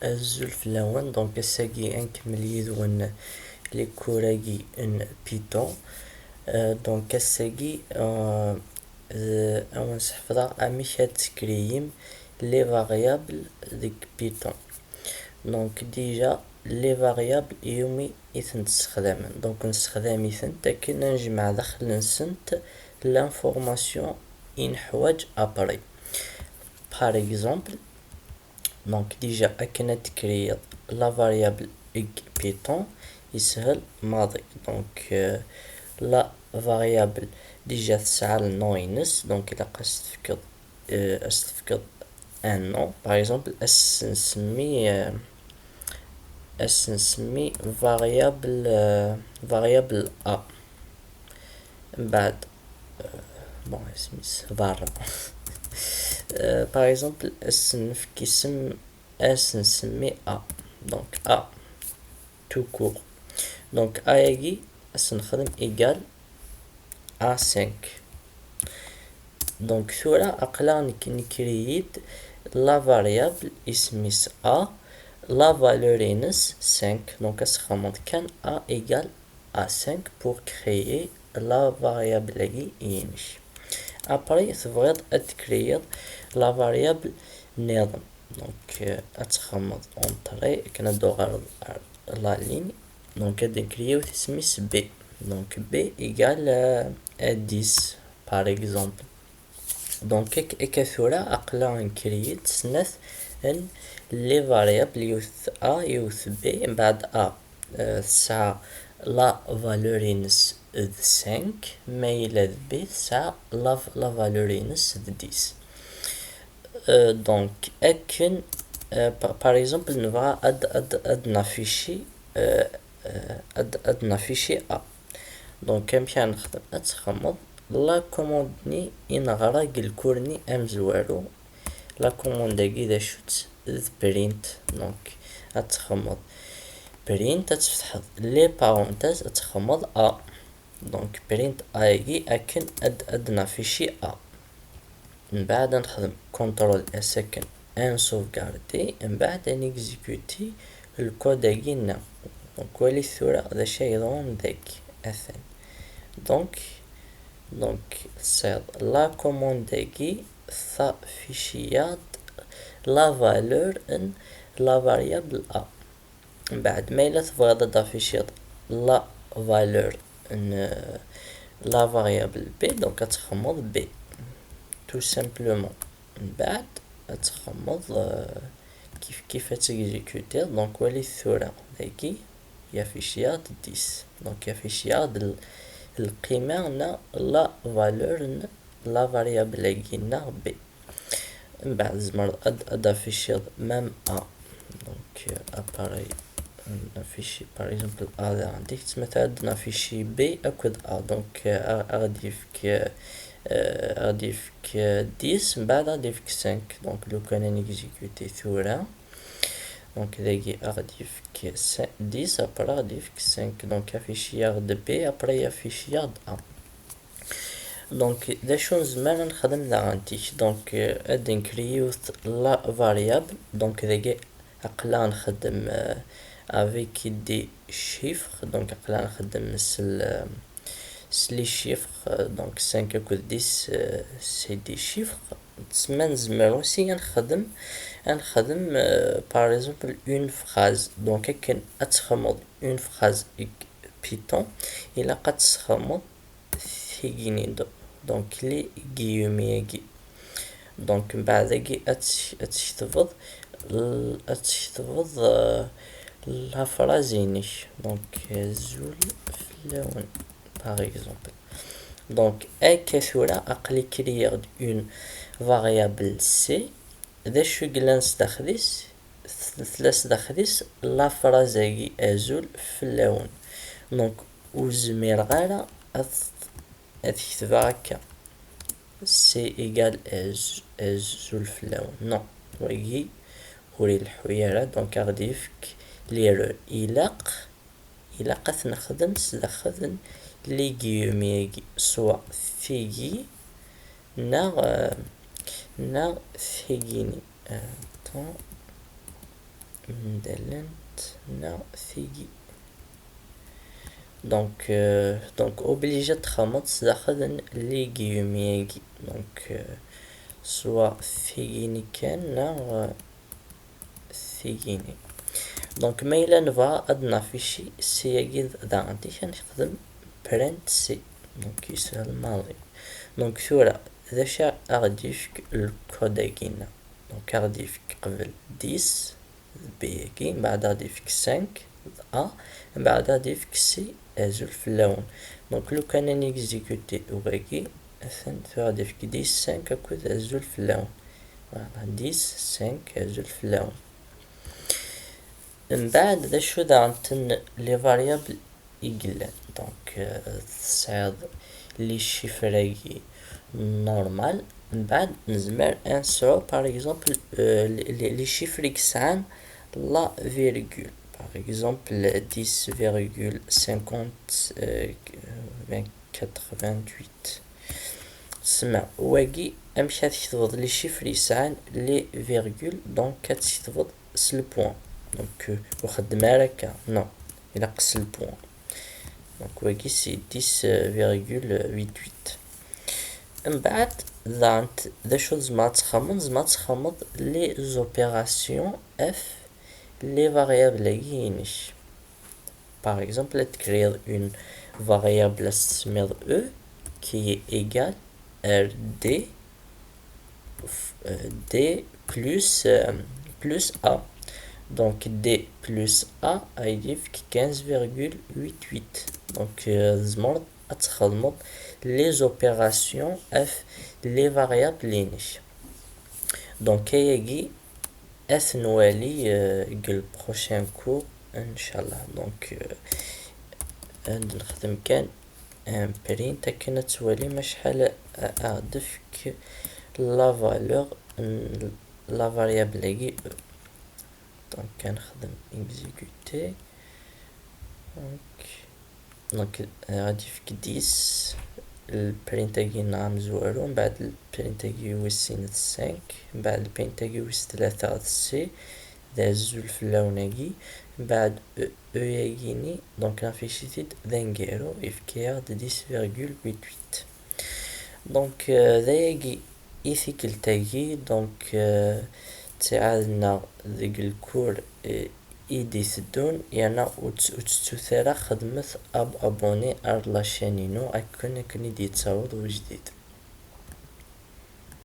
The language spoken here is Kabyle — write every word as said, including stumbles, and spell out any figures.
Azul fell-awen. Donc, ass-agi ad nkemmel yid-wen les cours-agi n Python. Euh, donc, ass-agi, euh, euh, ad wen-sḥefḍeɣ amek ad tecréem les variables deg Python. Donc, déjà, les variables iwumi i tent-ssexdamen? Donc, nessexdam-itent akken ad nejmeɛ daxel-nsent l'information i neḥwaǧ après. Par exemple, donc, déjà, akken ad tecréeḍ la variable deg Python, yeshel maḍi. Donc, euh, la variable, déjà, tesɛa le nom-ines, donc ilaq ad s-tefkeḍ, euh, ad s-tefkeḍ un nom. Par exemple, ad s-nsemmi, euh, ad s-nsemmi variable, euh, variable A. Mbeɛd, euh, bon, isem-is berra. Euh, par exemple, ad s-nefk isem, ad s-nsemmi A. Donc, A, tout court. Donc, A-agi, ad s-nexdem égal A cinq. Donc, tura, aql-aɣ nek-, necrée-d la variable, isem-is A, la valeur-ines cinq. Donc, ad txedmeḍ kan A égal A cinq pour créer la variable-agi-inek. Après, tebɣiḍ ad tecréeḍ la variable nniḍen. Donc, euh, ad txedmeḍ entrée, akken ad d-tuɣaleḍ ar la ligne. Donc, ad d-necrée yiwet isem-is B. Donc, B égale, euh, à dix, par exemple. Donc, ak-, akka tura, aql-aɣ necrée-d snat n les variables, yiwet A, yiwet B, mbeɛd A, euh, tesɛa la valeur-ines d cinq, ma yella d B tesɛa la, la valeur-ines d dix. Euh, donc, akken, euh, pa-, par exemple, nebɣa ad, ad, ad naffici, euh, euh, ad, ad naffici A. Donc, amek ara nexdem? Ad txedmeḍ la commande-nni i neɣra deg lkur-nni amezwaru. La commande-agi d acu-tt? D print. Donc, ad txedmeḍ print, ad tfetḥeḍ les parenthèses, ad txedmeḍ A. Donc, print A-agi akken ad, ad naffici A. Mbeɛd ad nexdem contrôle S akken ad nsauvegarder, mbeɛd ad nexécuter lkod-agi-nneɣ. Donc, walit tura d acu ay yeḍran dagi, atan. Donc, donc, tesɛiḍ la commande-agi taffici-yaɣ-d la valeur n la variable A. Mbeɛd, ma yella tebɣiḍ ad d-tafficiḍ la valeur n, euh, la variable B, donc ad txedmeḍ B, tout simplement. Mbeɛd, ad txedmeḍ, euh, kif kif ad texécutiḍ. Donc, walit tura, dagi, yaffici-yaɣ-d dix. Donc, yaffici-yaɣ-d l-, lqima neɣ la valeur n la variable-agi-nneɣ B. Mbeɛd, tzemreḍ ad, ad d-tafficiḍ même A. Donc, euh, appareil, euh, naffici, par exemple, A daɣen. Dik ttmata ad naffici B akked A. Donc, euh, a, a ɣ-d-yefk, euh, a ɣ-d-yefk, euh, dix, mbeɛd a ɣ-d-yefk cinq. Donc, lukan ad nexécuti tura. Donc, dagi a ɣ-d-yefk cin-, dix, après a ɣ-d-yefk cinq. Donc, yaffici-yaɣ-d B, après yaffici-yaɣ-d A. Donc, d acu nezmer ad nexdem daɣen tik? Donc, euh, ad d-necrée yiwet la variable. Donc, dagi aql-aɣ nxeddem, euh, avec des chiffres. Donc, aql-aɣ nxeddem s l-, s les chiffres. Euh, donc, cinq akked dix, euh, c'est des chiffres. Tsemma nezmer aussi ad nexdem, ad nexdem, euh, par exemple, une phrase. Donc, akken ad txedmeḍ une phrase deg Python, ilaq ad tesxedmeḍ tigi-nni, do-, donc les guillemets-agi. Donc, mbeɛd-agi ad tes-, ad tkettbeḍ l-, ad tkettbeḍ, euh, la phrase-inek. Donc, azul fell-awen, par exemple. Donc, akka tura aql-i créiɣ-d une variable C. D acu i yellan sdaxel-is? Tella sdaxel-is la phrase-agi, azul fell-awen. Donc, ur zmireɣ ara ad, ad ketbeɣ akka, C égal az-, azul fell-awen. Non, wagi ur ileḥḥu ara, donc a ɣ-d-yefk l'erreur. Ilaq, ilaq ad t-nexdem sdaxel n les guillemets-agi, soit tigi neɣ, euh, neɣ tigi-nni. Euh, attends. Mdalent neɣ tigi. Donc, euh, donc obligé ad txedmeḍ sdaxel n les guillemets-agi. Donc, euh, soit tigini kan neɣ, euh, tigini. Donc ma yella nebɣa ad naffici ssi-agi daɣen, ad nexdem print ssi. Donc yeshel maḍi. Donc tura d acu ara ɣ-d-yefk lkod-agi-nneɣ? Donc ara ɣ-d-yefk qbel dix, d B-agi, mbeɛd ad ɣ-d-yefk cinq, d A, mbeɛd ad ɣ-d-yefk C, azul fell-awen. Donc lukan ad nexécuti wagi, atan tura ad d-yefk dix, cinq akked azul fell-awen. Voilà, dix, cinq, azul fell-awen. Mbeɛd d acu daɣen n les variables i yellan? Donc, euh, tesɛiḍ les chiffres-agi normal, mbeɛd nezmer ad nesɛu, par exemple, euh, les, les, les chiffres i yesɛan la virgule. Par exemple, dix virgule cinquante, euh, quatre-vingt-huit. Sma, wagi, amek ad tketbeḍ les chiffres yesɛan les virgules? Donc ad tketbeḍ s le point. Donc, euh, ur xeddem ara akka, non, ilaq s le point. Donc wagi c'est dix virgule huit huit. Mbeɛd daɣen d acu tzemreḍ ad txedmeḍ? Tzemreḍ ad txedmeḍ les opérations f les variables-agi-inek. Par exemple, ad tecreḍ une variable ad s-tsemmiḍ E qui est égale R D, euh, D plus, euh, plus A. Donc D plus A ad k-d-yefk quinze virgule huit huit. Donc, euh, tzemreḍ ad txedmeḍ les opérations f les variables-inek. Donc ayagi ad t-nwali, euh, deg le prochain cours, inchallah. Donc, euh, ad nexdem kan un print akken ad twalim acḥal a, a, a ɣ-d-tefk la valeur n la variable-agi E. Donc ad nexdem exécuter. Donc, donc, euh, ad d-yefk dix, le print-agi-nneɣ amezwaru, mbeɛd le print-agi wis sin d cinq, mbeɛd le print-agi wis tlata d C, d azul fell-awen-agi, mbeɛd E, E-agi-ni, donc naffici-t-id d aneggaru, yefka-yaɣ-d dix virgule huit huit. Donc, euh, d ayagi i tikkelt-agi, donc, euh, ttiɛad-nneɣ deg le cours, euh, i d-iteddun, yerna ur tt-, ur tettut ara, xedmet ab-, abonné ar la chaîne-inu akken, akken i d-yettaweḍ ujdid.